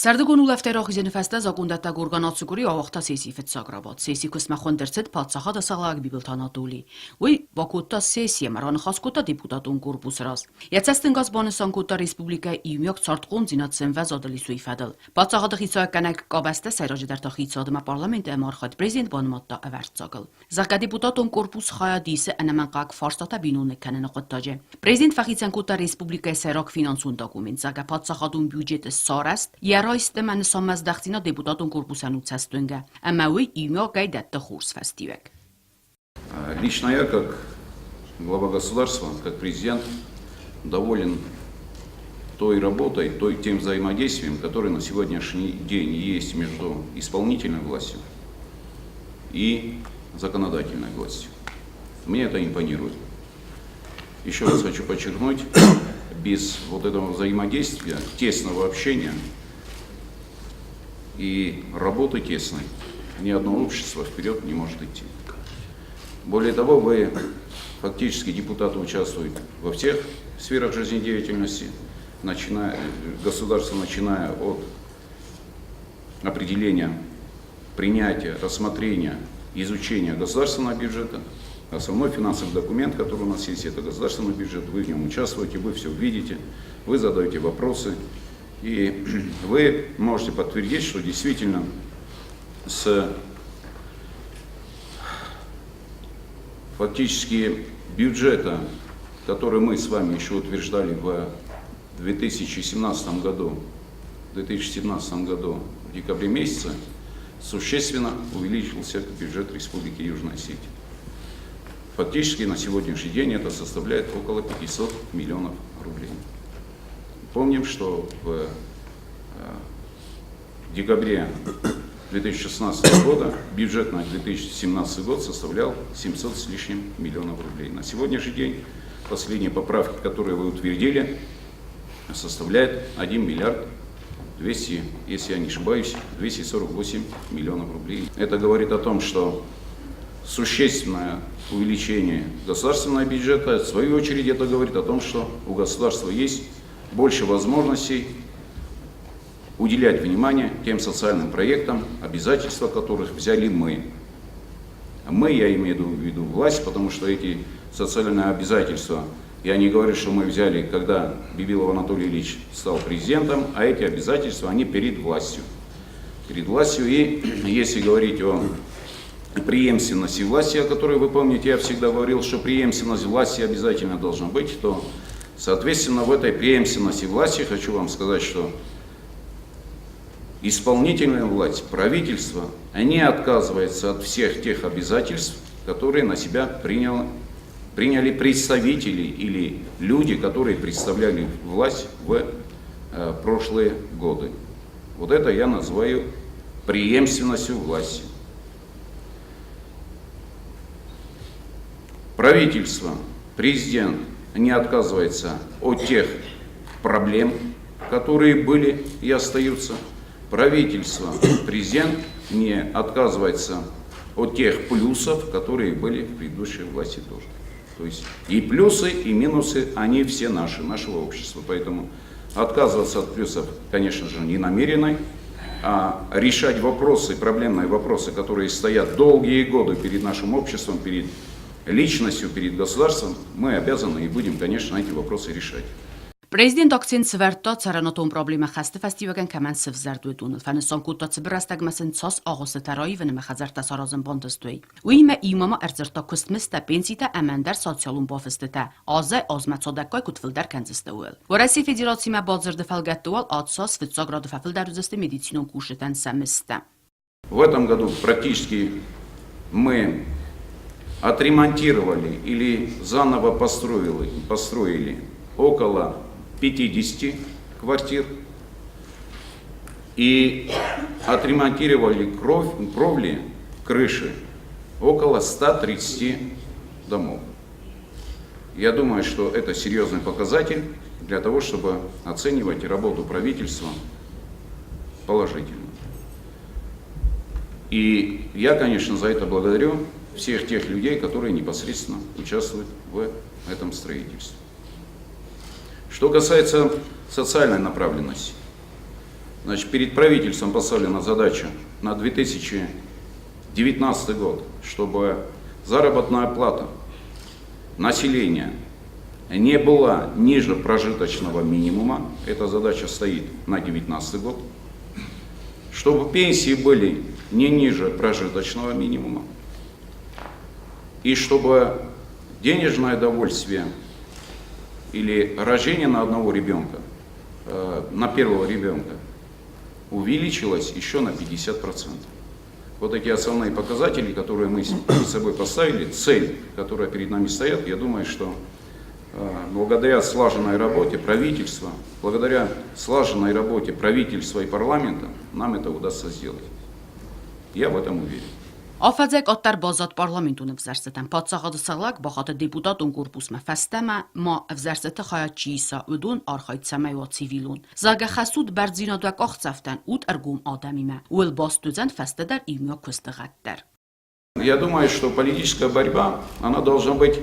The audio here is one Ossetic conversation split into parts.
Сӕрдыгон улӕфтӕй рахизӕны фӕстӕ закъондӕттӕг орган ацы къуыри ауагъта сессийы фыццаг рабадт. Сессийы куыстмӕ хуынд ӕрцыд паддзахады сӕргълӕууӕг Бибылты Анатоли. Уый бакодта сессийы ӕмӕ раныхас кодта депутатон корпусы раз. Йӕ цӕстӕнгас банысан кодта республикӕйы иумиаг цардхъомдзинад цы ӕмвӕзадыл ис, уый фӕдыл. Паддзахады хицауӕггӕнӕг къабӕзтӕ сӕйраджыдӕр та хицауад ӕмӕ парламенты ӕмархайд президент банымадта ӕвӕрццагыл. Зӕгъгӕ, депутатон корпус хайад исы ӕнӕмӕнгхъӕуӕг фарстатӕ биноныг кӕныны хъуыддаджы. Президент фӕхицӕн кодта республикӕйы сӕйраг финансон документ, зӕгъгӕ, паддзахадон бюджеты сарӕзт, йӕ райст ӕмӕ нысанмӕздӕхтдзинад депутатон корпусӕн у цӕстуынгӕ, ӕмӕ уый иумиагӕй дӕтты хорз фӕстиуӕг. Лично я, как глава государства, как президент, доволен той работой, той, тем взаимодействием, которое на сегодняшний день есть между исполнительной властью и законодательной властью. Мне это импонирует. Еще раз хочу подчеркнуть, без вот этого взаимодействия, тесного общения и работы тесной, ни одно общество вперед не может идти. Более того, вы фактически депутаты участвуют во всех сферах жизнедеятельности, начиная, государство, начиная от определения, принятия, рассмотрения, изучения государственного бюджета. Основной финансовый документ, который у нас есть, это государственный бюджет. Вы в нем участвуете, вы все видите, вы задаете вопросы. И вы можете подтвердить, что действительно с фактически бюджета, который мы с вами еще утверждали в 2017 году, 2017 году в декабре месяце, существенно увеличился бюджет Республики Южная Осетия. Фактически на сегодняшний день это составляет около 500 миллионов рублей. Помним, что в декабре 2016 года бюджет на 2017 год составлял 700 с лишним миллионов рублей. На сегодняшний день последние поправки, которые вы утвердили, составляют 1 миллиард 200, если я не ошибаюсь, 248 миллионов рублей. Это говорит о том, что существенное увеличение государственного бюджета, в свою очередь это говорит о том, что у государства есть больше возможностей уделять внимание тем социальным проектам, обязательства которых взяли мы. Мы, я имею в виду власть, потому что эти социальные обязательства, я не говорю, что мы взяли, когда Бибилов Анатолий Ильич стал президентом, а эти обязательства, они перед властью. Перед властью, и если говорить о преемственности власти, о которой вы помните, я всегда говорил, что преемственность власти обязательно должна быть, то, соответственно, в этой преемственности власти хочу вам сказать, что исполнительная власть, правительство, они отказываются от всех тех обязательств, которые на себя приняли представители или люди, которые представляли власть в прошлые годы. Вот это я называю преемственностью власти. Правительство, президент не отказывается от тех проблем, которые были и остаются. Правительство, президент не отказывается от тех плюсов, которые были в предыдущей власти тоже. То есть и плюсы, и минусы, они все наши, нашего общества. Поэтому отказываться от плюсов, конечно же, не намерены, а решать вопросы, проблемные вопросы, которые стоят долгие годы перед нашим обществом, перед личностью, перед государством, мы обязаны и будем, конечно, эти вопросы решать. Президент акцент сӕвӕрдта цӕрӕнуатон проблемӕ хӕсты фӕстиуӕгӕн кӕмӕн сывзӕрд, уыдоныл. Фӕнысан кодта цыбыр рӕстӕгмӕ сын цас агъуыстытӕ раивын ӕмӕ хӕдзӕрттӕ саразын бантыст, уый. Уыимӕ иумӕ ма ӕрдзырдта куыстмыздтӕ, пенситӕ ӕмӕ ӕндӕр социалон бафыстытӕ азӕй-азмӕ цадӕггай куыд фылдӕр кӕндзысты, ууыл. Уӕрӕсейы Федерациимӕ бадзырды фӕлгӕтты уал АЦАС фыццаг рады фӕфылдӕр уыдзысты медицинон кусджытӕн сӕ мыздтӕ. В этом году практически мы отремонтировали или заново построили около 50 квартир и отремонтировали кровли, крыши около 130 домов. Я думаю, что это серьезный показатель для того, чтобы оценивать работу правительства положительно. И я, конечно, за это благодарю всех тех людей, которые непосредственно участвуют в этом строительстве. Что касается социальной направленности. Значит, перед правительством поставлена задача на 2019 год, чтобы заработная плата населения не была ниже прожиточного минимума. Эта задача стоит на 2019 год. Чтобы пенсии были не ниже прожиточного минимума. И чтобы денежное довольствие или рождение на одного ребенка, на первого ребенка, увеличилось еще на 50%. Вот эти основные показатели, которые мы перед собой поставили, цель, которая перед нами стоит, я думаю, что благодаря слаженной работе правительства, благодаря слаженной работе правительства и парламента нам это удастся сделать. Я в этом уверен. Афӕдзӕй къаддӕр баззад парламентон ӕвзӕрстытӕм. Паддзахады сӕргълӕууӕг бахатыд депутатон корпусмӕ фӕстӕмӕ ма ӕвзӕрстыты хайад чи иса, уыдон архайд цӕмӕй уа цивилон. Зӕгъгӕ, хӕссут бӕрндзинад уӕ къахдзӕфтӕн, ут ӕргом адӕмимӕ. Ууыл баст уыдзӕн фӕстӕдӕр иумиаг куысты гъӕд дӕр. Я думаю, что политическая борьба, она должна быть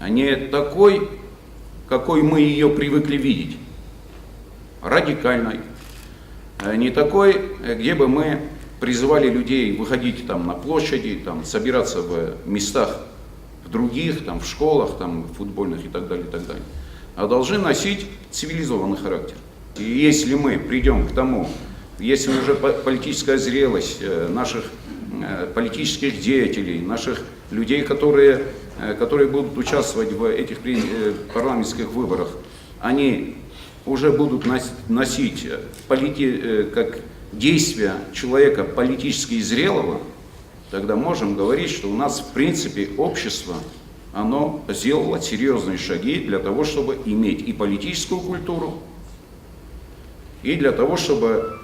не такой, какой мы ее привыкли видеть, радикальной, не такой, где бы мы призывали людей выходить там на площади, там, собираться в местах в других, там, в школах, там, футбольных и так далее, и так далее, а должны носить цивилизованный характер. И если мы придем к тому, если уже политическая зрелость наших политических деятелей, наших людей, которые будут участвовать в этих парламентских выборах, они уже будут носить как действия человека политически зрелого, тогда можем говорить, что у нас в принципе общество, оно сделало серьезные шаги для того, чтобы иметь и политическую культуру, и для того, чтобы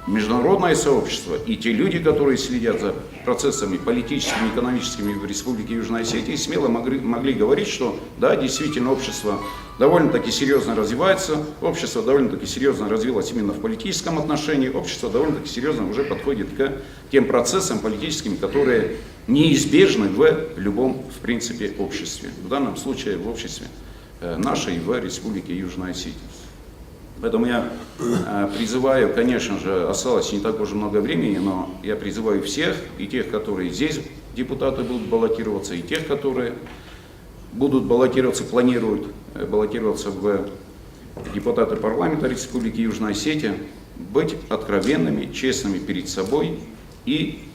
международное сообщество и те люди, которые следят за процессами политическими, экономическими в Республике Южная Осетия, смело могли говорить, что да, действительно общество довольно-таки серьезно развивается, общество довольно-таки серьезно развилось именно в политическом отношении, общество довольно-таки серьезно уже подходит к тем процессам политическим, которые неизбежны в любом, в принципе, обществе. В данном случае в обществе нашей в Республике Южная Осетия. Поэтому я призываю, конечно же, осталось не так уж много времени, но я призываю всех, и тех, которые здесь депутаты будут баллотироваться, и тех, которые будут баллотироваться, планируют баллотироваться в депутаты парламента Республики Южная Осетия, быть откровенными, честными перед собой и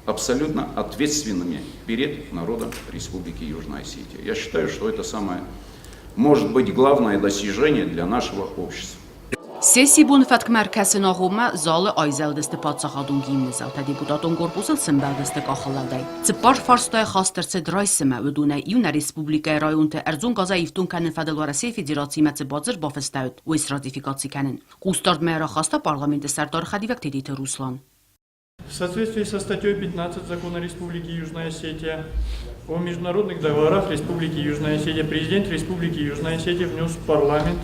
абсолютно ответственными перед народом Республики Южная Осетия. Я считаю, что это самое, может быть, главное достижение для нашего общества. Сессийы боны фӕткмӕ ӕркӕсыны агъоммӕ залы айзӕлдысты паддзахадон гимны зӕлтӕ, депутатон корпусыл сӕмбӕлдысты къахылӕудӕй. Цыппар фарстайы хаст ӕрцыд райсынмӕ, уыдонӕй иу нӕ республикӕйы районты ӕрдзон газӕй ифтонг кӕныны фӕдыл Уӕрӕсейы Федерациимӕ цы бадзырд бафыстӕуыд, уый сратификаци кӕнын. Хъусдардмӕ рахаста парламенты сӕрдары хӕдивӕг Тедеты Руслан. В соответствии со статьей 15 Закона Республики Южная Осетия о международных договорах Республики Южная Осетия президент Республики Южная Осетия внес в парламент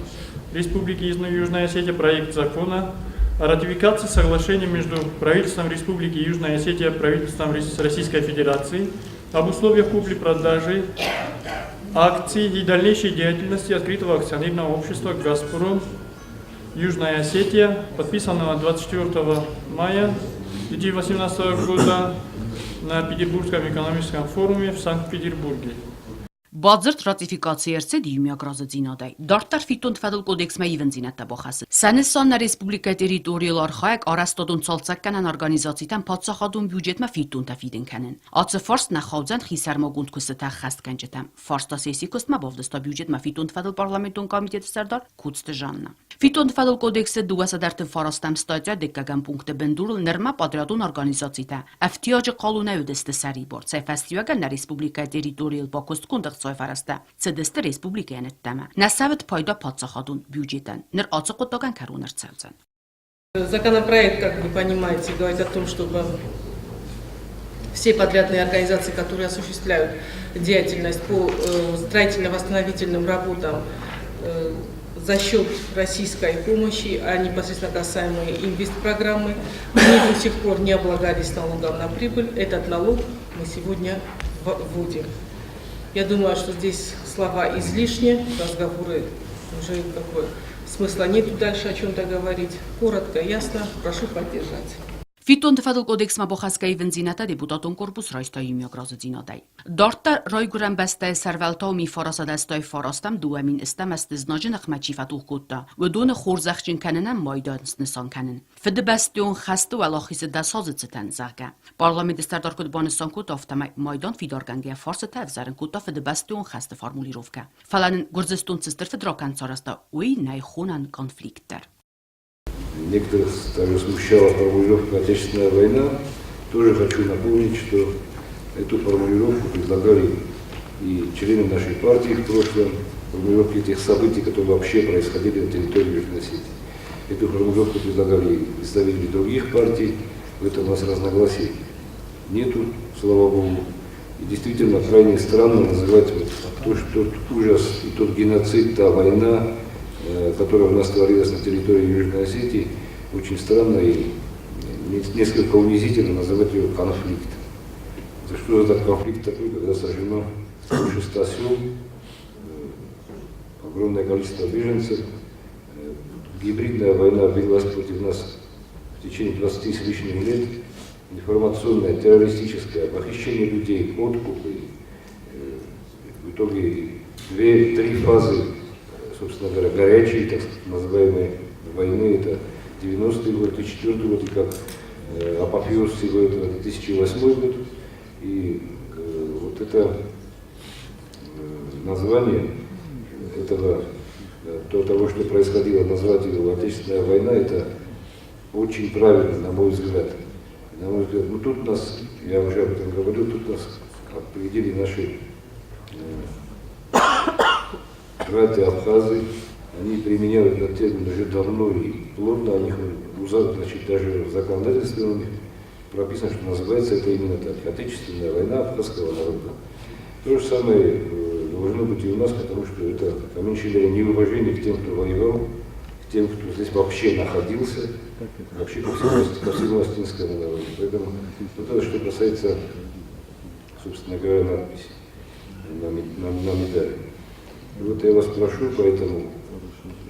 Республики Южная Осетия проект закона о ратификации соглашения между правительством Республики Южная Осетия и правительством Российской Федерации об условиях купли-продажи акций и дальнейшей деятельности открытого акционерного общества «Газпром» Южная Осетия, подписанного 24 мая 2018 года на Петербургском экономическом форуме в Санкт-Петербурге. Бадзырд ратификаци ӕрцыд иумиаг разыдзинадӕй. Дарддӕр фиддонты фӕдыл кодексмӕ ивындзинӕдтӕ бахӕссын. Сӕ нысан нӕ республикӕйы территорийыл архайӕг арӕзтадон-цалцӕггӕнӕн организацитӕн паддзахадон бюджетмӕ фиддонтӕ фидын кӕнын. Ацы фарст нӕ хаудзӕн хисӕрмагонд куыстытӕ ӕххӕстгӕнджытӕм. Фарста сессийы куыстмӕ бавдыста бюджетмӕ фиддонты фӕдыл парламентон комитеты сӕрдар Коцты Жанна. Фиддонты фӕдыл кодексы 239 статья дыккӕгӕм пункты бындурыл нырмӕ подрядон организацитӕ ӕфтиаджы хъалонӕй уыдысты сӕрибар, цӕй фӕстиуӕгӕн нӕ республикӕйы территорийыл бакуыстгонд ӕхцайы фӕрӕзтӕ цыдысты республикӕйӕн ӕддӕмӕ. Нӕ цӕуыд пайда паддзахадон бюджетӕн. Ныр ацы хъуыддагӕн кӕрон ӕрцӕудзӕн. Законопроект, как вы понимаете, говорит о том, чтобы все подрядные организации, которые осуществляют деятельность по строительно-восстановительным работам за счет российской помощи, а непосредственно касаемые инвестпрограммы, они до сих пор не облагались налогом на прибыль. Этот налог мы сегодня вводим. Я думаю, что здесь слова излишни, разговоры уже как бы Смысла нету дальше о чем-то говорить. Коротко, ясно. Прошу поддержать. Фиддонты фӕдыл кодексмӕ бахӕсгӕ ивындзинӕдтӕ депутатон корпус райста иумиаг разыдзинадӕй. Дарддӕр Райгуырӕн бӕстӕйы сӕрвӕлтау 1989 20 ӕзты знаджы ныхмӕ чи фӕтох кодта, уыдоны хорзӕхджын кӕнынӕн майдан снысан кӕнын. Фыдыбӕстӕйон хӕсты уӕлахизы дӕсазы цытӕн, зӕгъгӕ. Парламенты сӕрдар куыд банысан кодта, афтӕмӕй майдан фидаргӕнгӕйӕ фарсытӕ ӕвзӕрын кодта Фыдыбӕстӕйон хӕсты формулировкӕ. Фӕлӕ нын Гуырдзыстон цы стыр фыдракӕнд сарӕзта, уый нӕй хонӕн конфликт дӕр. Некоторых также смущала формулировка «Отечественная война». Тоже хочу напомнить, что эту формулировку предлагали и члены нашей партии в прошлом, формулировки тех событий, которые вообще происходили на территории Южной Осетии. Эту формулировку предлагали и представители других партий, в этом у нас разногласий нету, слава богу. И действительно крайне странно называть вот то, что тот ужас и тот геноцид, та война, которая у нас творилась на территории Южной Осетии, очень странно и несколько унизительно называть ее конфликт. Это что за конфликт такой, когда сожжено больше 100 сел, огромное количество беженцев, гибридная война велась против нас в течение 20 с лишним лет, информационная, террористическая, похищение людей, откупы. В итоге две-три фазы, собственно говоря, горячей, так называемой войны, это 90-й год, 2004 год, и как апофеоз всего этого 2008 год. И вот это название этого, того, что происходило, назвать его Отечественная война, это очень правильно, на мой взгляд. На мой взгляд, ну тут нас, я уже об этом говорил, тут нас опередили наши братья абхазы, они применяют этот термин уже давно и плотно, у них, значит, даже в законодательстве у них прописано, что называется это именно так, Отечественная война абхазского народа. То же самое должно быть и у нас, потому что это, по меньшей мере, неуважение к тем, кто воевал, к тем, кто здесь вообще находился, вообще ко всему осетинскому народу. Поэтому вот это что касается, собственно говоря, надписи на медали. И вот я вас прошу поэтому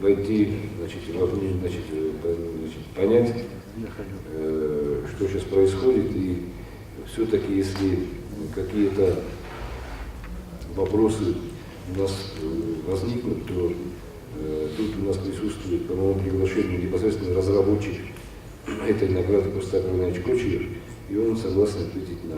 войти, значит, значит, значит, понять, что сейчас происходит, и все-таки, если какие-то вопросы у нас возникнут, то тут у нас присутствует по моему приглашению непосредственно разработчик этой награды Костак Иванович Кочиев, и он согласен ответить на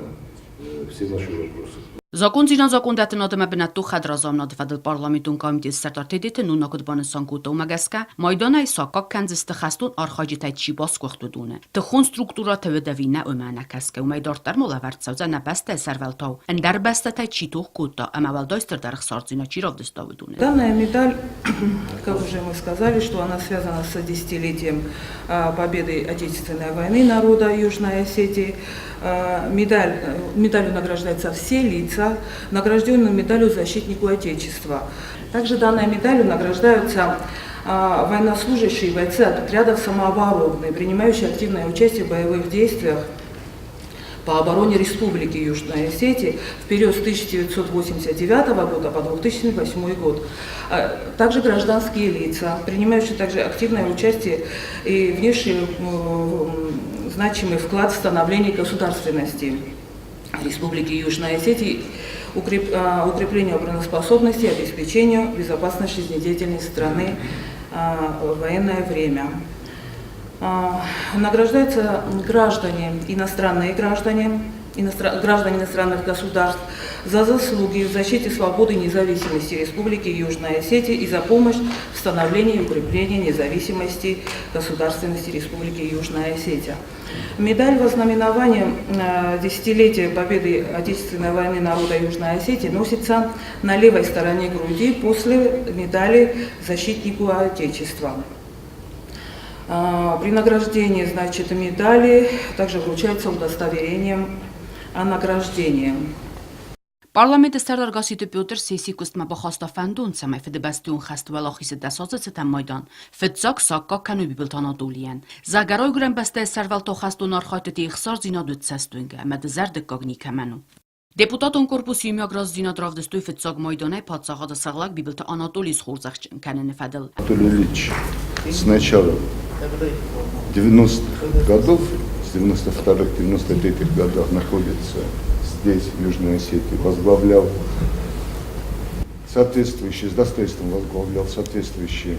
все наши вопросы. Закондзинад закондӕттынад ӕмӕ бынӕттон хӕдразамынады фӕдыл парламентон комитеты сӕрдар Тедеты Нуна куыд банысан кодта, уымӕ гӕсгӕ майданӕй саккаг кӕндзысты хӕстон архайджытӕй чи басгуыхт, уыдоны. Тыхон структурӕтӕ уыд ӕви нӕ, уымӕ ӕнӕкӕсгӕ, уымӕй дарддӕр ма лӕвӕрд цӕудзӕн нӕ бӕстӕйы сӕрвӕлтау ӕндӕр бӕстӕтӕй чи тох кодта ӕмӕ уӕлдай стырдӕр ӕхсардзинад чи равдыста, уыдоны. Данная медаль, как уже мы сказали, что она связана с десятилетием победы Отечественной войны народа Южной Осетии. Медалью награждаются все лица, награжденные медалью защитнику Отечества. Также данной медалью награждаются военнослужащие и бойцы отрядов самообороны, принимающие активное участие в боевых действиях по обороне Республики Южная Осетия в период с 1989 года по 2008 год. Также гражданские лица, принимающие также активное участие и внесшие значимый вклад в становление государственности Республики Южная Осетия, укреплению обороноспособности и обеспечению безопасности жизнедеятельности страны в военное время. Награждаются граждане, иностранные граждане, граждане иностранных государств за заслуги в защите свободы и независимости Республики Южная Осетия и за помощь в становлении и укреплении независимости государственности Республики Южная Осетия. Медаль в ознаменование десятилетия победы Отечественной войны народа Южной Осетии носится на левой стороне груди после медали защитнику Отечества. При награждении, значит, медали также вручается удостоверение о награждении. Парламенты сӕрдар Гасситы Петр сессийы куыстмӕ бахаста фӕндон, цӕмӕй Фыдыбӕстӕйон хӕсты уӕлахизы дӕсазы цытӕн майдан фыццаг саккаг кӕной Бибылты Анатолийӕн. Зӕгъгӕ, Райгуырӕн бӕстӕйы сӕрвӕлтау хӕстон архайдтыты ӕхсардзинад уыд цӕстуынгӕ ӕмӕ дызӕрдыггаг никӕмӕн у. Депутатон корпус иумиаг разыдзинад равдыстой фыццаг майданӕй паддзахады сӕргълӕг Бибылты Анатолийы схорзӕхджын кӕныны фӕдыл. Анатолий Ильич с начала 90-х годов, с 92-93 годах находится здесь, в Южной Осетии, возглавлял соответствующие, с достоинством возглавлял соответствующие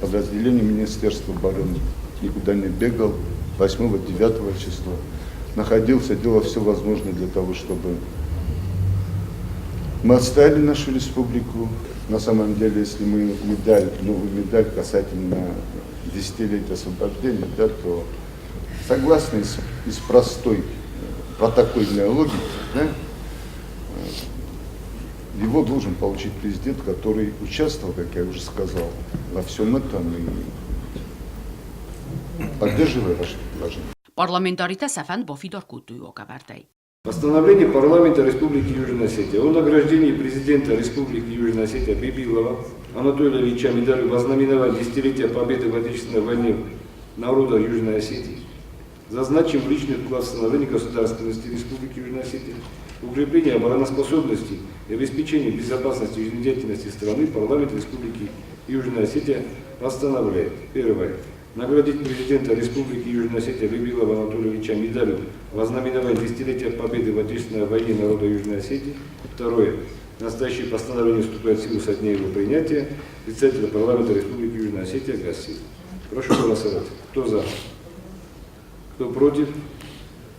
подразделения Министерства обороны, никуда не бегал, 8-9 числа находился, делал все возможное для того, чтобы мы отстояли нашу республику. На самом деле, если мы медаль, новую медаль касательно десятилетия освобождения, да, то согласно из простой протокольной логики, да, его должен получить президент, который участвовал, как я уже сказал, во всем этом и поддерживая ваше предложение. Парламентаритӕ сӕ фӕнд бафидар кодтой уагӕвӕрдӕй. Постановление парламента Республики Южная Осетия о награждении президента Республики Южная Осетия Бибилова Анатолия Ильича медалью во знаменование десятилетия победы в Отечественной войне народа Южной Осетии за значимый личный вклад в становление государственности Республики Южная Осетия, укрепление обороноспособности и обеспечение безопасности жизнедеятельности страны парламент Республики Южная Осетия постановляет. Первое. Наградить президента Республики Южная Осетия Бибилова Анатолия Ильича медалью во знаменование десятилетия победы в Отечественной войне народа Южной Осетии. Второе. Настоящее постановление вступает в силу со дня его принятия. Председателя парламента Республики Южная Осетия Гассиев. Прошу голосовать. Кто за? Кто против?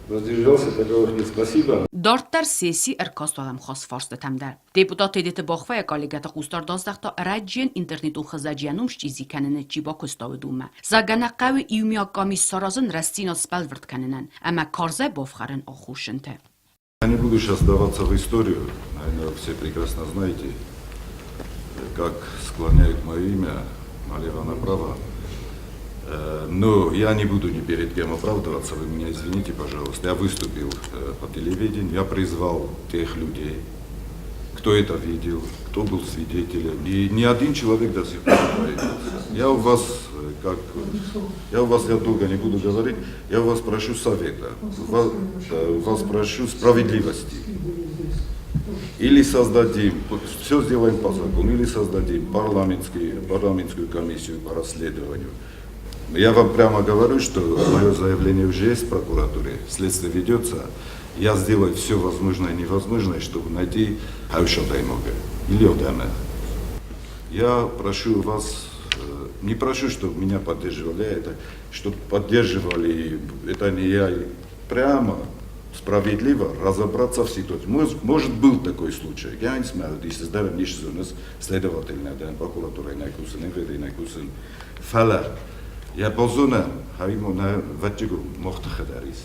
Воздержался? Таковых нет. Спасибо. Дарддӕр сесси ӕркаст уӕлӕмхас фарстытӕм дӕр. Депутат Тедеты Бахва коллегӕты хъусдард аздӕхта ӕрӕджыйӕн интернетон хызӕджы йӕ ном счъизи кӕныны чи бакуыстӕуыд, уымӕ. Зӕгъгӕ, нӕ хъӕуы иумиаг къамис саразын рӕстдзинад сбӕлвырд кӕнынӕн ӕмӕ карзӕй бафхӕрын аххосджынты. Я не буду сейчас вдаваться в историю, наверное, все прекрасно знаете, как склоняют мое имя налево-направо. Но я не буду ни перед кем оправдываться, вы меня извините, пожалуйста. Я выступил по телевидению, я призвал тех людей, кто это видел, кто был свидетелем. И ни один человек до сих пор не появился. Я у вас, как, я у вас, я долго не буду говорить, я у вас прошу совета, вас прошу справедливости. Или создадим, все сделаем по закону, или создадим парламентскую комиссию по расследованию. Я вам прямо говорю, что мое заявление уже есть в прокуратуре, следствие ведется. Я сделаю все возможное и невозможное, чтобы найти Хаушадаймога или Одаме. Я прошу вас, не прошу, чтобы меня поддерживали, это, чтобы поддерживали, это не я, прямо справедливо разобраться в ситуации. Может, был такой случай. Я не знаю, если здоровье не следовательно, да, прокуратура не кусын, МВД не кусын. Фӕлӕ, йӕ базонӕм, хӕримо нӕ вӕдджыгу мохты хӕдӕрис.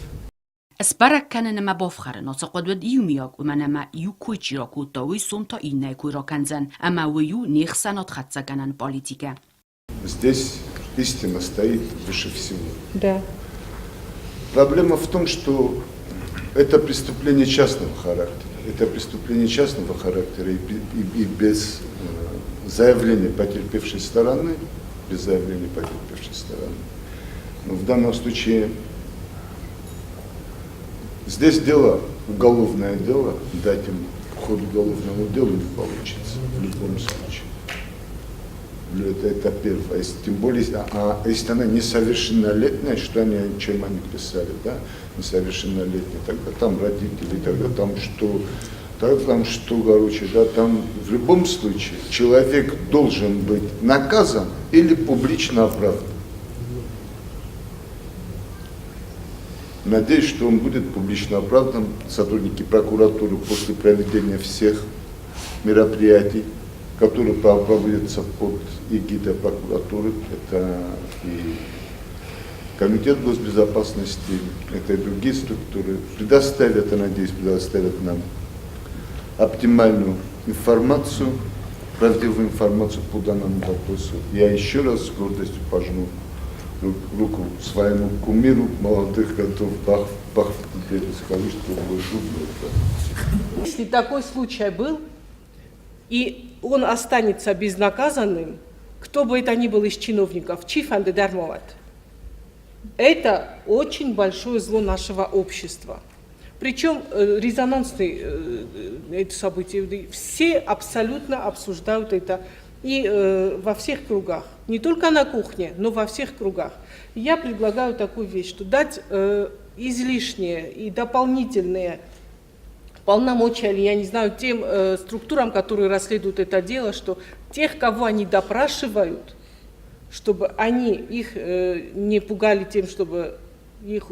Сбӕрӕг кӕнын ӕмӕ бафхӕрын ацы хъуыд уыд иумиаг, уымӕн ӕмӕ иу кой чи ракодта, уый сом та иннӕйы кой ракӕндзӕн, ӕмӕ уый у не хсӕнад хӕццӕгӕнӕн политикӕ. Здесь истина стоит выше всего. Да. Проблема в том, что это преступление частного характера. Это преступление частного характера и без заявления потерпевшей стороны, без заявления потерпевшей стороны. Но в данном случае здесь дело, уголовное дело, дать им ход уголовному делу не получится в любом случае. Это первое. Тем более, если она несовершеннолетняя, что они, чем они писали, да, несовершеннолетняя, тогда там родители, тогда там что, короче, да, там в любом случае человек должен быть наказан или публично оправдан. Надеюсь, что он будет публично оправдан. Сотрудники прокуратуры после проведения всех мероприятий, которые проводятся под эгидой прокуратуры, это и Комитет госбезопасности, это и другие структуры, предоставят, я надеюсь, предоставят нам оптимальную информацию, правдивую информацию по данному вопросу. Я еще раз с гордостью пожму руку своему кумиру молодых годов Бах, теперь скажу, что мой друг был. Если такой случай был, и он останется безнаказанным, кто бы это ни был из чиновников, чифӕнды дӕр ма уӕд. Это очень большое зло нашего общества. Причем резонансные эти события. Все абсолютно обсуждают это и во всех кругах. Не только на кухне, но во всех кругах. Я предлагаю такую вещь, что дать излишние и дополнительные полномочия, или я не знаю, тем структурам, которые расследуют это дело, что тех, кого они допрашивают, чтобы они их не пугали тем, чтобы их,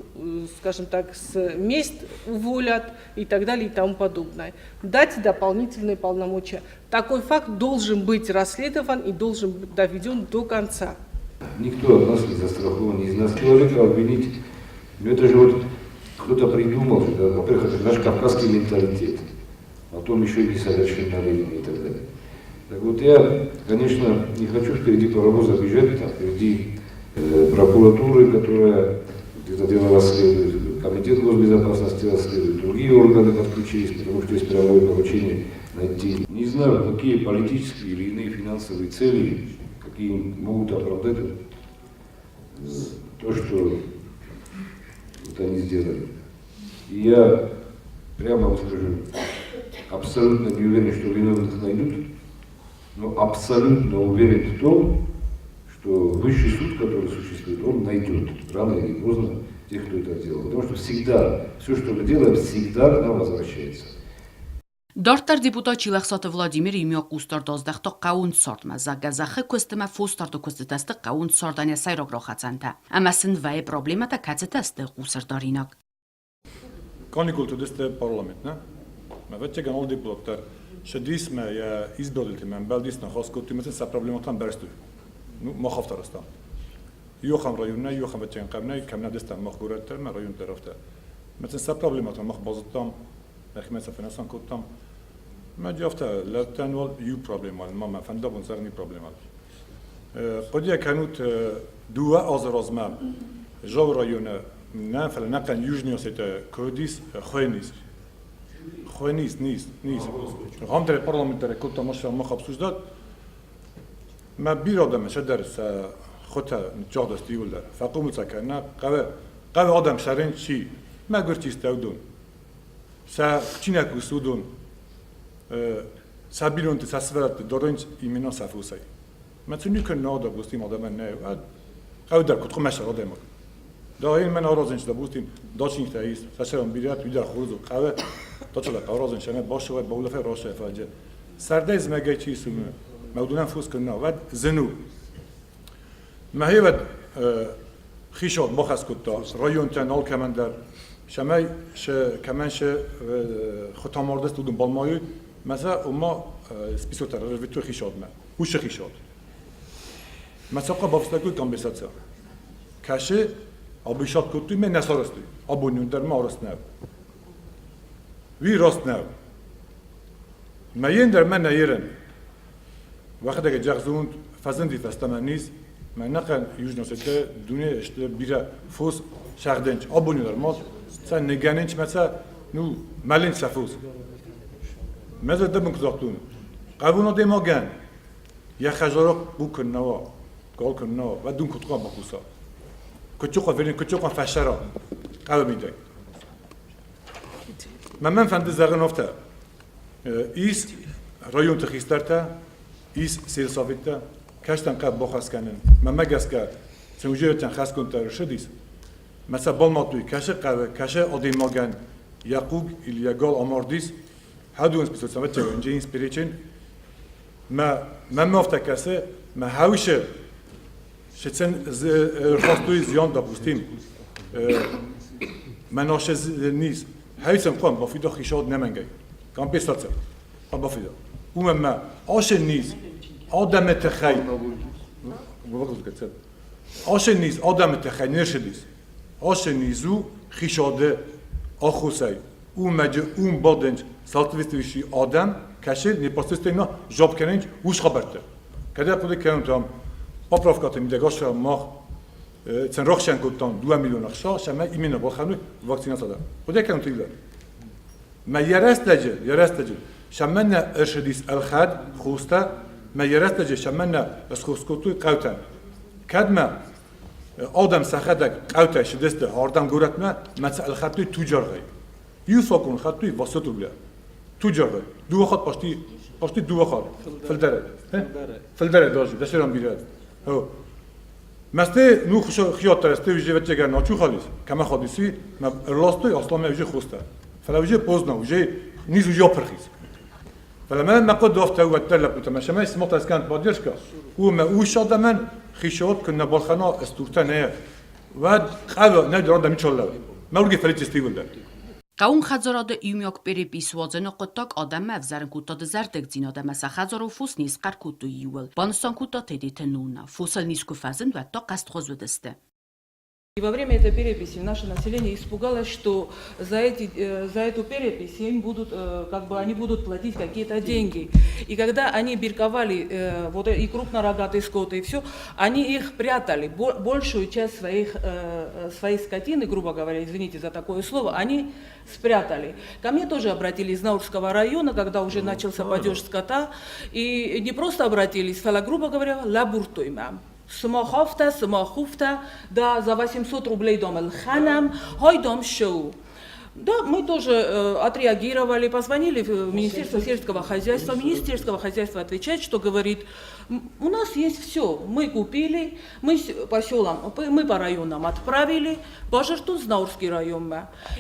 скажем так, с мест уволят и так далее и тому подобное. Дать дополнительные полномочия. Такой факт должен быть расследован и должен быть доведен до конца. Никто от нас не застрахован, из нас человека обвинить. Ну это же вот кто-то придумал, что, во-первых, это наш кавказский менталитет, потом еще и несовершеннолетний и так далее. Так вот я, конечно, не хочу впереди паровоза бежать, там, впереди прокуратуры, которая это дело расследует, Комитет госбезопасности расследует, другие органы подключились, потому что есть правовое поручение найти. Не знаю, какие политические или иные финансовые цели, какие могут оправдать то, что вот они сделали. И я прямо вам скажу, абсолютно не уверен, что виновных найдут, но абсолютно уверен в том, что высший суд, который существует, он найдет рано или поздно тех, кто это делал. Потому что всегда, все, что мы делаем, всегда к нам возвращается. Дарддӕр депутат Чилӕхсаты Владимир иумиаг хъусдард аздӕхта хъӕууон цардмӕ, зӕгъгӕ, зӕххы куыст ӕмӕ фосдарды куыстытӕ сты хъӕууон цардӕн йӕ сӕйраг рахӕцӕнтӕ ӕмӕ сын вӕййы проблемӕтӕ, кӕцытӕ сты хъусӕрдаринаг. Каникулты уыдысты парламент, нӕ? Ӕвӕццӕгӕн, алы депутат дӕр сӕ йӕ избирателтимӕ ӕмбӕлдис, ныхас кодтой ӕмӕ сын сӕ проблемӕтӕ ӕмбӕрстой. Ну, мах афтӕ арӕзтам. Иу ахӕм район нӕй, иу ахӕм ӕвӕццӕгӕн хъӕу нӕй, кӕм нӕ уыдыстӕм мах горӕт дӕр ӕмӕ район дӕр афтӕ. Ӕмӕ сын сӕ проблемӕтӕ мах базыдтам, нӕхимӕ сӕ фӕнысан кодтам. Мӕ афтӕ лӕгтӕн уал иу проблемӕ, ма мӕ фӕндагон цӕрын иу проблемӕ. Хъуыдыйӕ кӕнут дыууӕ азы размӕ Жовы районы нӕ, фӕлӕ нӕхъӕн Южный Осетия куыд хуыйнис. Хуыйнис, низ, низ. Гъамдӕр парламентари кодта машина мах обсуждать. Мӕ бирӕ адӕмы сӕдӕр сӕ хуытӕ ныццагъдысты иууылдӕр. Фӕхъомыл сӕ кӕнӕ хъӕуы, хъӕуы адӕм сӕрын чи? Мӕгуыр чи сты уыдон. Сӕ чи нӕ кусы, уыдон сӕ бинонты, сӕ сывӕллӕтты дарынц именно сӕ фосӕй. Мӕ цин никуы нӕ допустим адӕмӕн нӕ хъӕуы дӕр куыд хъуымӕ адӕймаг. Да ин мӕн аразын допустим дачниктӕ ис, сӕ бирӕ туйдӕр хорз у хъӕуы, дачалӕ хъӕуы аразын сӕ башывай баулӕфӕй расай фӕджы. Сӕрдӕй зымӕгӕй чи суны, мӕ уыдонӕн фос кӕнын уӕд зын у. Мӕхи хицауад бахӕс кодта районтӕн алкӕмӕн дӕр, цӕмӕй сӕ кӕмӕн сӕ хуытамардыст уыдон балмайой, мӕ сӕ ома списоктӕ рарвитой хицауадмӕ, уыцы хицауад. Мӕ сӕ бафыстӕгтой компенсаци. Кӕсы, абыйсат кодтой, мӕ нӕ сарӕзтой. Абон дӕр ма арӕзт нӕу. Уый раст нӕу. Мӕ дӕр мӕ нӕ ерын. Уӕхӕдӕг зӕгъдзунд фӕзынди фӕстӕмӕ низ, мӕ нӕхъӕн Южный Осетия дуне сты бирӕ фос сӕгъдӕнч. Абони дӕр ма сӕ ныгӕнынч мӕ сӕ ну мӕлынч сӕ фос. Мӕ зӕрдӕ мын куы загътон, хъӕбун адӕймагӕн йӕ хӕдзары хъуг куыннӕ уа, гал куыннӕ уа, уӕд дын куыд хъуамӕ бакуса? Куыд хъуамӕ куыд хъуамӕ фӕсӕра хъӕуы мидӕг? Мӕн фӕнды зӕгъын афтӕ, ис районты хистӕртӕ, ис сельсоветтӕ, кӕстӕн хъӕд бахӕс кӕнын. Мӕнмӕ гӕсгӕ, цымыдисӕн хӕсгондтӕ ӕрцыдис. Мӕ сӕ балмадтой, кӕсы хъӕуы, кӕсы адӕймагӕн йӕ хъуг или йӕ гал амардис, хӕдон специализаци перечень. Мӕ мӕнмӕ афтӕ кӕсы, мӕ хӕусы Шецен рхастой зиан, допустим, мӕ наше низ. Хӕйцӕн хъуам бафида хицауад нӕмӕнгӕй. Компенсация. Бафида. Уымӕн мӕ ашы низ адӕмы тыххӕй ашы низ адӕмы тыххӕй не рцыдис. Ашы низ у хицауады аххосӕй. Уымӕджы ум бадынц соответствующий адӕм, кӕсы непосредственно жауап кӕнынц уыцы хабӕртты. Кӕд ӕрхъуыды кӕнут ам поправкӕты мидӕг ас мах цен рохсӕн кодтам 2 миллион ӕхца, цӕмӕй именно балхӕной вакцинаци дӕр. Хъуыды кӕнут иугӕр. Мӕ йӕ рӕстӕджы, йӕ рӕстӕджы цӕмӕннӕ ӕрцыдис ӕлхӕд хостӕ, мӕ йӕ рӕстӕджы цӕмӕннӕ схос кодтой хъӕутӕн. Кӕд мӕ адӕм сӕхӕдӕг хъӕутӕй цыдысты ардӕм горӕтмӕ, мӕ сӕ ӕлхӕдтой туджаргъӕй. Иу сокон хаттуй 800 рубля. Туджарве. Дууӕ хатт почти почти дууӕ хатт. Фылдӕрӕй. Фылдӕрӕй даже, дӕсеран бирӕ. Масте ну хиоттар сте уже ветчега начу халис. Кама хадиси, ма рластой асламе уже хоста. Фӕлӕ уже поздно, уже низ уже опырхис. Фӕлӕ мӕ мӕ хъуыды афтӕ уӕддӕр лӕппутӕ мӕ сӕмӕй сымах скӕнт поддержка. У мӕ ус адӕмӕн хицауад куы нӕ балхӕна стуртӕ нӕ уӕд хъӕуы нӕ дӕр мичаллӕ. Мӕ урги фӕлитисты иууылдӕр. Хъӕууон хӕдзарады иумиаг перепись уадзыны хъуыддаг адӕммӕ ӕвзӕрын кодта дызӕрдыгдзинад ӕмӕ сӕ хӕдзарон фос не схъӕр кодтой иууыл, банысан кодта Тедеты Нона. Фосыл низ куы фӕзынд, уӕд та хъӕстхуыз уыдысты. И во время этой переписи наше население испугалось, что за эту перепись им будут, как бы они будут платить какие-то деньги. И когда они бирковали вот и крупнорогатый скот, и все, они их прятали. Большую часть своей скотины, грубо говоря, извините за такое слово, они спрятали. Ко мне тоже обратились из Наурского района, когда уже начался падеж скота. И не просто обратились, а, грубо говоря, лӕбурдтой мӕм. Сымах афтӕ, сымах уфтӕ, да, за 800 рублей дом ӕлхӕнӕм, хай дом шоу. Да, мы тоже отреагировали, позвонили в Министерство сельского хозяйства. Министр сельского хозяйства отвечает, что говорит, у нас есть все, мы купили, мы по селам, мы по районам отправили, Бажартун Знаурский район.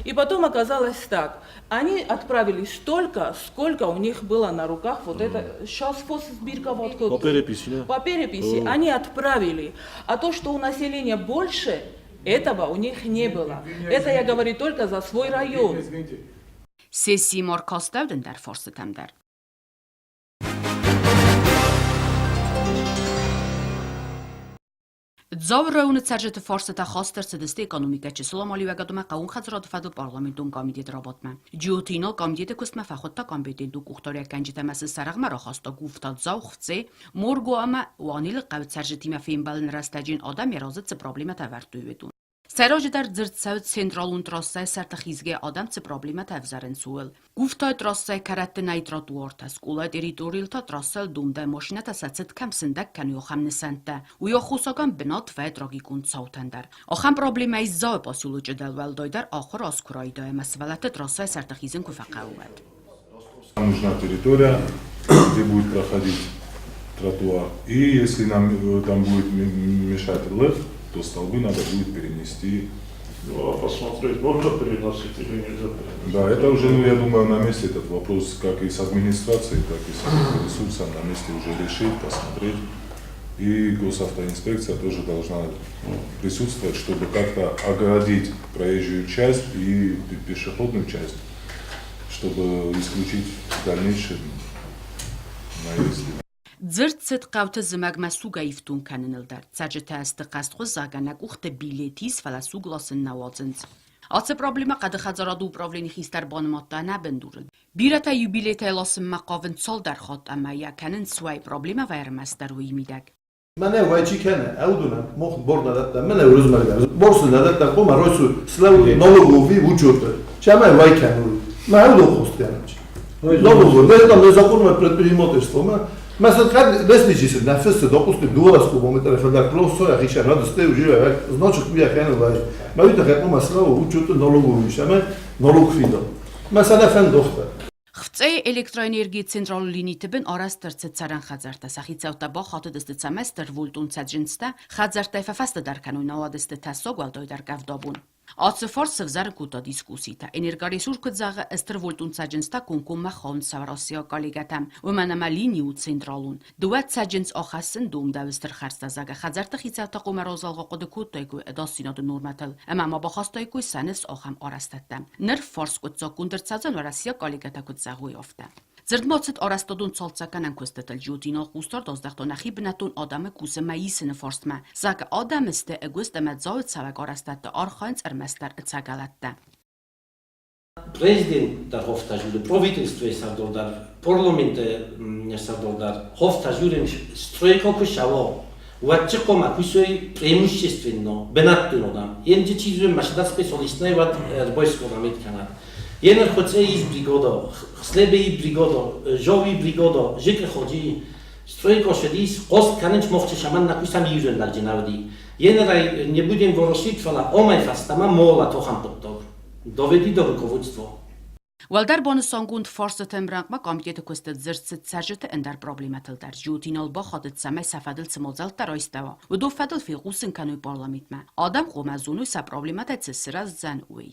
И потом оказалось так, они отправили столько, сколько у них было на руках, вот это, сейчас сбирка вот По переписи, да? По переписи они отправили. А то, что у населения больше, этого у них не было. Это я говорю только за свой район. Сессийы ма ркастӕуыд ӕндӕр фарстытӕм дӕр. Дзауы районы цӕрджыты фарстытӕ хаст ӕрцыдысты экономикӕ чысыл амалиуӕгад ӕмӕ хъӕууон хӕдзарады фӕдыл парламентон комитеты рабадтмӕ. Джиоты Инал комитеты куыстмӕ фӕхуыдта компетентон къухдариуӕггӕнджытӕ ӕмӕ сын сӕ рӕгъмӕ рахаста Гуфта, Дзау, Хвце, Морго ӕмӕ Уанелы хъӕуы цӕрджытимӕ фембӕлыны рӕстӕджы йын адӕм йӕ разы цы проблемӕтӕ ӕвӕрдтой, уыдон. Сӕйраджыдӕр дзырд цӕуы централон трассӕйы сӕрты хизгӕ адӕм цы проблемӕтӕ ӕвзарынц, ууыл. Гуфтайы трассӕйы кӕрӕтты нӕй тротуартӕ, скъолайы территорийыл та трассӕйыл домдӕй машинӕтӕ сӕ цыд кӕм сындӕг кӕной, ахӕм нысӕнттӕ. Уый аххосагӕн бынат вӕййы трагикон цаутӕн дӕр. Ахӕм проблемӕ ис Дзауы поселочы дӕлуӕлдайдӕр ахуыр аз куы райдайа ӕмӕ сывӕллӕтты трассӕйы сӕрты хизын куы фӕхъӕуы, уӕд. Нужна территория, где будет проходить тротуар. И если нам там будет мешать ЛЭФ, то столбы надо будет перенести. Ну, а посмотреть, можно переносить или нельзя переносить? Да, это уже, ну, я думаю, на месте этот вопрос, как и с администрацией, так и с ресурсом на месте уже решить, посмотреть. И госавтоинспекция тоже должна присутствовать, чтобы как-то огородить проезжую часть и пешеходную часть, чтобы исключить в дальнейшем наезды. Дзырд цыд хъӕуты зымӕгмӕ сугӕй ифтонг кӕныныл дӕр. Цӕрджытӕ сты хъӕстхуыз, зӕгъгӕ, нӕ къухты билет ис, фӕлӕ суг ласын нӕ уадзынц. Ацы проблемӕ хъӕды хӕдзарады управленийы хистӕр банымадта ӕнӕбындурыл. Бирӕтӕ юбилейтӕй ласынмӕ хъавынц цалдӕр хатт ӕмӕ йӕ кӕнынц уӕй, проблемӕ ӕрмӕстдӕр уый мидӕг. Мӕнӕ уӕй чи кӕны, ӕудунӕн мох бор нӕ дӕттӕм, мӕнӕ Урузмӕг дӕр. Бор сын нӕ дӕттӕм, хъуамӕ райсой слӕууы налоговый учеты. Цӕмӕй уӕй кӕной. Мӕ ӕудон хост кӕнынц. Налоговый, это незаконное предпринимательство. مثلا قد лесничий нефес допустим 12 кубометр фӕлӕ клоссо хища надо уже значит уя кӕны вай. Мӕ уый тыххӕй хъуамӕ слӕууы учеты налоговый ӕмӕ налог фида. مثلا фӕндохтӕ. Хвцъейы электроэнергийы централон линиты бын арӕзт ӕрцыд цӕрӕн хӕдзӕрттӕ. Сӕ хицӕуттӕ бахатыдысты, цӕмӕй стырвольтон цӕджындзтӕ хӕдзӕрттӕй фӕфӕстӕдӕр кӕной, науӕд сты тӕссаг уӕлдайдӕр къӕвдабон. Ацы фарст сӕвзӕрын кодта дискусситӕ. Энергоресурс куыд зӕгъы, стырвольтон цӕджындзтӕ комкоммӕ хауынц уӕрӕсейаг коллегӕтӕм, уымӕн ӕмӕ лини у централон. Дыууӕ цӕджындз ахӕссын домдӕуы стыр хӕрдзтӕ, зӕгъы, хӕдзӕртты хицӕуттӕ хъуамӕ разалгъа хъуыды кодтаиккой ӕдасдзинады нормӕтыл ӕмӕ ма бахастаиккой сӕ ныфс ахӕм арӕзтӕдтӕм. Ныр фарс скъуыддзаггонд ӕрцӕудзӕн уӕрӕсейаг коллегӕтӕ куыд зӕгъой, афтӕ. Дзырд ма цыд арӕзтадон цалцӕггӕнӕн куыстытыл. Джиоты Инал хъусдард аздӕхта нӕхи бынӕттон адӕмы кусынмӕ исыны фарстмӕ. Зӕгъы, адӕмы сты ӕгуыст ӕмӕ Дзауы цӕуӕг арӕзтӕдты архайынц ӕрмӕстдӕр ӕцӕгӕлӕттӕ. Президент дӕр хофта жюри, правительствойы сӕрдар дӕр, парламенты сӕрдар дӕр хофта жюри стройка куы сӕуа, уӕд чи хъуамӕ кусой преимущественно бынӕттон адӕм. Енджи чи зуем машина специалистнӕй уӕд ӕрбайсгонамид кӕнӕд. Енер хуцей ис бригада, хслебей бригада, жови бригада, жикы ходжи стройка шедис, хост кӕнынч мохчы шаман на кусам юзен лӕджинауди. Енерӕй не будем ворошить, фӕлӕ омӕй фӕстӕмӕ мола тохӕн хъуыддаг. Доведи до руководства. Уӕлдӕр банысангонд фарстыты ӕмрӕнхъмӕ комитеты куысты дзырд цыд цӕрджыты ӕндӕр проблемӕтыл дӕр. Джиоты Инал бахатыд, цӕмӕй сӕ фӕдыл цы мадзӕлттӕ райстӕуа, уыдон фӕдыл фехъусын кӕной парламентмӕ. Адӕм хъуамӕ зоной сӕ проблемӕтӕ цы сырӕздзӕн, уый.